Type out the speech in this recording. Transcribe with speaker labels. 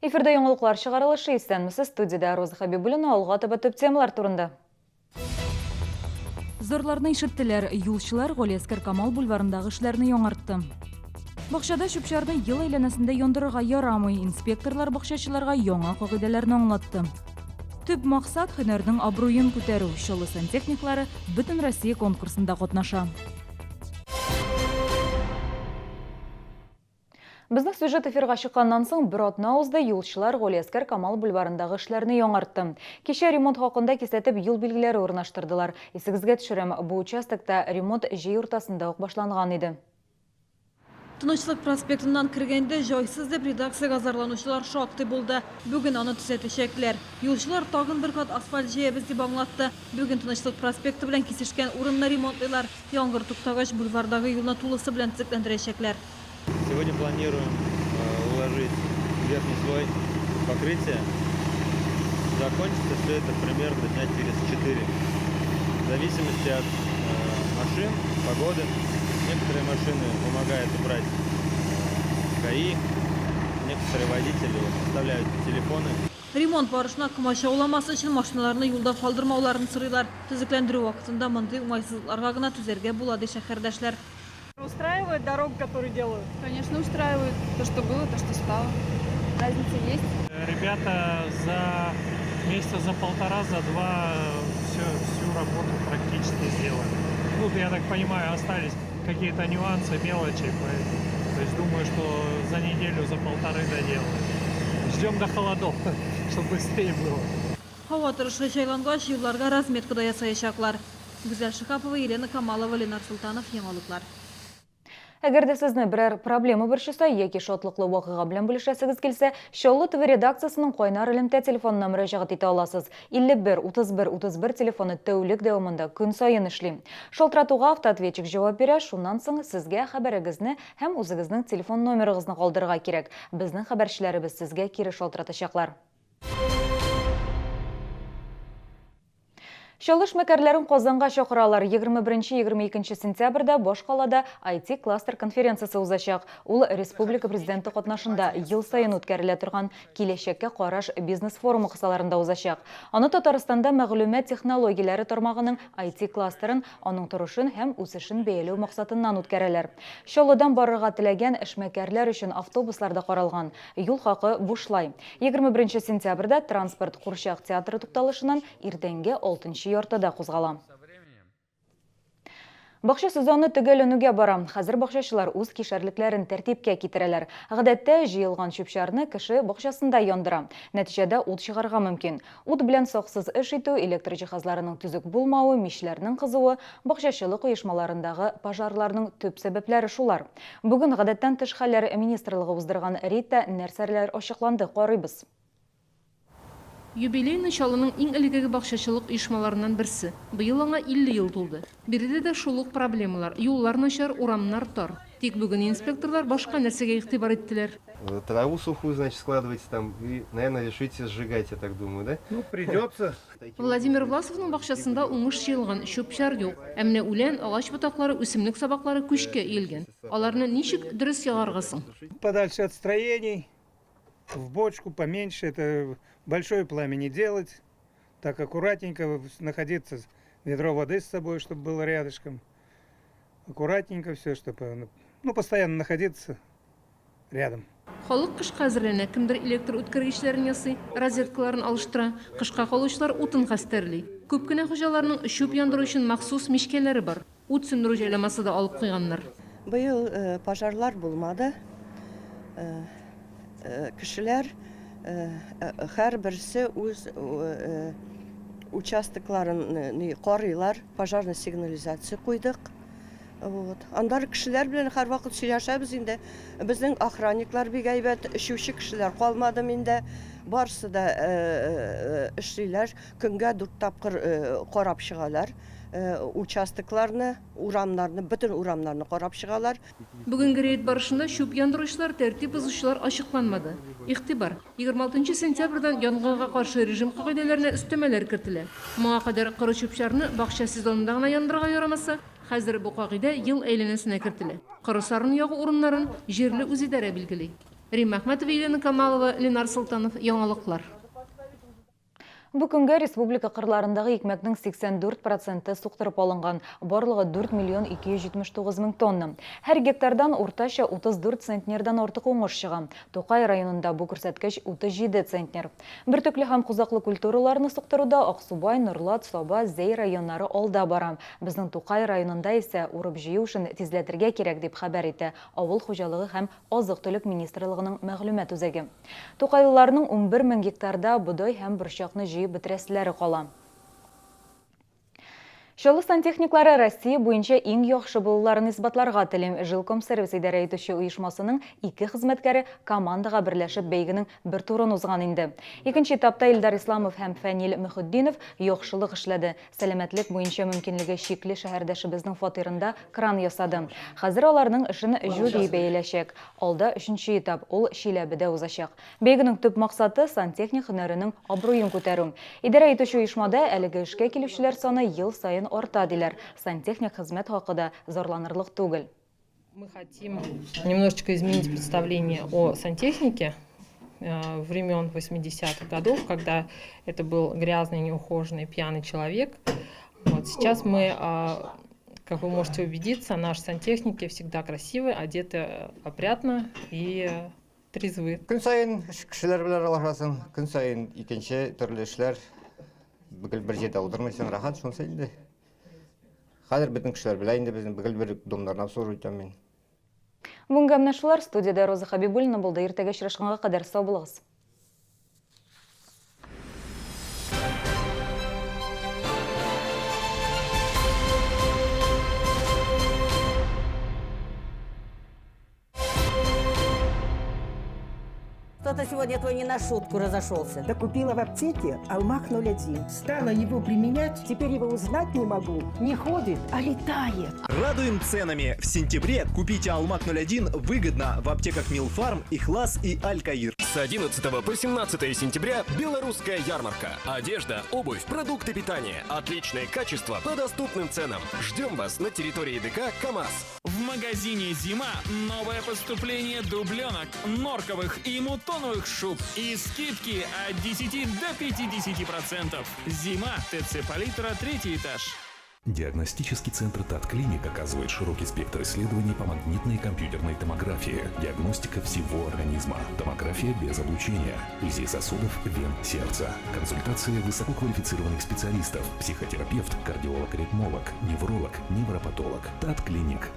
Speaker 1: Эфирда яңалыклар чыгарылышы. Исәнмесез, студиядә Роза Хәбибуллина. Алга таба төп темалар турында. Зарларны ишеттеләр. Юлчылар Галиәскәр Камал бульварындагы эшләрне яңартты. Бакчада чүп-чарны ел әйләнәсендә яндырырга ярамый. Инспекторлар бакчачыларга яңа кагыйдәләрне аңлатты. Төп максат, һөнәрнең абруен күтәрү. Чаллы сантехниклары Бөтенроссия конкурсында катнаша. Безнең сюжет эфирга чыкканнан соң бер атна узды, юлчылар Галиәскәр Камал бульварындагы эшләрне яңартты. Кичә ремонт хакында кисәтеп юл билгеләре урнаштырдылар. Исегезгә төшерәм, бу участокта ремонт җәй уртасында ук башланган иде.
Speaker 2: Тынычлык проспектыннан кергәндә җайсыз дип редакциягә зарланучылар шактый булды. Бүген аны төзәтәчәкләр. Юлчылар тагын бер кат асфальт җәябез дип аңлатты. Бүген Тынычлык проспекты белән кисешкән урынны ремонтлыйлар. Яңгыр туктагач, бульвардагы юлны тулысы белән төзекләндерәчәкләр.
Speaker 3: Сегодня планируем уложить верхний слой покрытия. Закончится все это примерно дня через 4. В зависимости от машин, погоды. Некоторые машины помогают убрать ГАИ, некоторые водители оставляют телефоны.
Speaker 2: Ремонт барышына комачауламас өчен машиналарны юлда калдырмауларын сорыйлар. Төзекләндерү вакытында мондый уңайсызлыкларга гына түзәргә була, ди шәһәрдәшләр.
Speaker 4: Устраивает дорогу, которую делают?
Speaker 5: Конечно, устраивает. То, что было, то, что стало. Разница есть.
Speaker 6: Ребята за месяца за полтора, за два все, всю работу практически сделали. Ну, я так понимаю, остались какие-то нюансы, мелочи. То есть думаю, что за неделю, за полторы доделают. Ждем до холодов, чтобы быстрее было.
Speaker 2: Һава торышы җайлангач, юлларга разметка да ясаячаклар. Гүзәл Шиһапова, Елена Камалова, Ленар Солтанов, Яңалыклар.
Speaker 1: Әгәр дә сезне берәр проблема борчыса яки шатлыклы вакыйга белән бүлешәсегез килсә, Чаллы ТВ редакциясенең кайнар элемтә телефонына мөрәҗәгать итә аласыз. 51 31 31 телефоны тәүлек дәвамында көн саен эшли. Шалтыратуга автоответчик җавап бирә, шуннан соң сезгә хәбәрегезне һәм үзегезнең телефон номерыгызны калдырырга кирәк. Безнең хәбәрчеләребез сезгә кире шалтыратачаклар. Чаллы эшмәкәрләрен Казанга чакыралар. 21-22 сентябрьдә башкалада IT-кластер конференциясе узачак. Ул республика Президенты катнашында ел саен үткәрелә торган Киләчәккә караш бизнес-форумы кысаларында узачак. Аны Татарстанда мәгълүмат технологияләре тармагының IT-кластерын, аның торышын һәм үсешен бәяләү максатыннан үткәрәләр. Чаллыдан барырга теләгән эшмәкәрләр өчен автобуслар да каралган. Юл хакы бушлай. 21 сентябрьдә транспорт Курчак театры тукталышыннан иртәнге алтынчы яртыда кузгала. Бакча сезоны төгәлләнүгә бара. Хәзер бакчачылар үз кишәрлекләрен тәртипкә китерәләр. Гадәттә, җыелган чүп-чарны кеше бакчасында яндыра. Нәтиҗәдә ут чыгарга мөмкин. Ут белән саксыз эш итү, электр җиһазларының төзек булмавы, мичләрнең кызуы, бакчачылык оешмаларындагы пожарларның төп сәбәпләре шулар. Бүген Гадәттән тыш хәлләр министрлыгы уздырган рейдта нәрсәләр ачыкланды, карыйбыз.
Speaker 2: Юбилейный Чаллының иң элекеге бакчачылык оешмаларыннан берсе. Быел аңа 50 ел тулды. Биредә дә шул ук проблемалар, юллар начар, урамнар тар. Тик бүген инспекторлар башка нәрсәгә игътибар иттеләр.
Speaker 7: Траву сухую, значит, складываете там и, наверное, решите сжигать, я так думаю, да?
Speaker 8: Ну, придется.
Speaker 2: Владимир Власовның бакчасында уңыш җыелган, чүп-чар юк. Ә менә үлән, агач ботаклары, үсемлек сабаклары күчкә өелгән. Аларны ничек дөрес ягарга соң?
Speaker 8: Подальше от строений, в бочку поменьше, это большое пламя не делать, так аккуратненько находиться, ведро воды с собой, чтобы было рядышком. Аккуратненько все, чтобы, ну, постоянно находиться рядом.
Speaker 2: Халык кышка әзерләнә, кемдер электр үткәргечләрен ясый, розеткаларын алыштыра, кышка калучылар утын хәстәрли. Күп кенә хуҗаларның чүп яндыру өчен махсус мичкәләре бар. Ут сүндерү җайламасы да алып куйганнар.
Speaker 9: Быел пожарлар булмады. Кешеләр һәрберсе үз участокларын карыйлар, пожарный сигнализация куйдык. Вот. Аннары кешеләр белән һәрвакыт сөйләшәбез инде. Безнең охранниклар бик әйбәт, эчүче кешеләр калмады миндә. Барысы да эшлиләр. Көнгә дүрт тапкыр карап чыгалар. Участокларны, урамнарны, бөтен урамнарны карап чыгалар.
Speaker 2: Бүгенге рейд барышында чүп яндыручылар, тәртип бозучылар ачыкланмады. Игътибар! 26 сентябрьдән янгынга каршы режим кагыйдәләренә өстәмәләр кертелә. Моңа кадәр коры чүп-чарны бакча сезонында гына яндырырга ярамаса, хәзер бу кагыйдә ел әйләнәсенә кертелә. Коры сарыны ягу урыннарын җирле үзидарә билгели.
Speaker 10: Римма Әхмәтова, Елена Камалова, Ленар Солтанов, Яңалыклар.
Speaker 1: Бу көнгә республика кырларындагы икмәкнең 84 проценты суктырып алынган, барлыгы 4 миллион 279 мең тонна. Һәр гектардан уртача 34 центнердан артык уңыш чыга. Тукай районында бу күрсәткеч 37 центнер. Бөртекле һәм кузаклы культураларны суктыруда Аксубай, Норлат, Саба, Зәй районнары алда бара. Безнең Тукай районында исә урып-җыю эшен тизләтергә кирәк, дип хәбәр итә Авыл хуҗалыгы һәм азык-төлек министрлыгының мәгълүмат үзәге. Тукайлыларның 11 мең гектарда бодай һәм борчакны җыеп бетерәселәре кала. Чаллы сантехниклары Россия буенча иң яхшы булуларын исбатларга тели. Жилкомсервис идарә итүче оешмасының ике хезмәткәре командага берләшеп бәйгенең бер турын узган инде. Икенче этапта Илдар Исламов һәм Фәнил Мөхетдинов яхшылык эшләде. Сәламәтлек буенча мөмкинлеге чикле шәһәрдәшебезнең фатирында кран ясады. Хәзер аларның эшен жюри бәяләчәк. Алда өченче этап, ул Чиләбедә узачак. Бәйгенең төп максаты, сантехник һөнәренең абруен күтәрү. Идарә итүче оешмада әлеге эшкә килүчеләр саны ел саен арта, диләр. Сантехник хезмәт хакы да зарланырлык түгел.
Speaker 11: Мы хотим немножечко изменить представление о сантехнике э, времен 80-х годов, когда это был грязный, неухоженный, пьяный человек. Вот сейчас мы, а, как вы можете убедиться, наши сантехники всегда красивы, одеты опрятно и трезвы.
Speaker 12: Көн саен кешеләр белән аралашасың, көн саен икенче төрле эшләр. Гел бер җирдә утырмыйсың, рәхәт шунысы инде. Хәзер бөтен кешеләр белә инде безне, гел бер домнарны обслуживать итәм мин.
Speaker 1: Бүгенгә менә шулар. Студиядә Роза Хәбибуллина булды. Иртәгә очрашканга кадәр сау булыгыз.
Speaker 13: Что-то сегодня твой не на шутку разошелся.
Speaker 14: Да купила в аптеке Алмах 01. Стала его применять, теперь его узнать не могу. Не ходит, а летает.
Speaker 15: Радуем ценами. В сентябре купите Алмак 01 выгодно в аптеках Милфарм, Ихлас и Алькаир.
Speaker 16: С 11 по 17 сентября белорусская ярмарка. Одежда, обувь, продукты питания. Отличное качество по доступным ценам. Ждем вас на территории ДК КАМАЗ.
Speaker 17: В магазине «Зима» новое поступление дубленок, норковых и мутоновых шуб и скидки от 10 до 50%. «Зима», ТЦ «Палитра», третий этаж.
Speaker 18: Диагностический центр ТАТ-клиник оказывает широкий спектр исследований по магнитной и компьютерной томографии, диагностика всего организма, томография без облучения, УЗИ сосудов, вен, сердца, консультации высококвалифицированных специалистов, психотерапевт, кардиолог-ритмолог, невролог, невропатолог. ТАТ-клиник.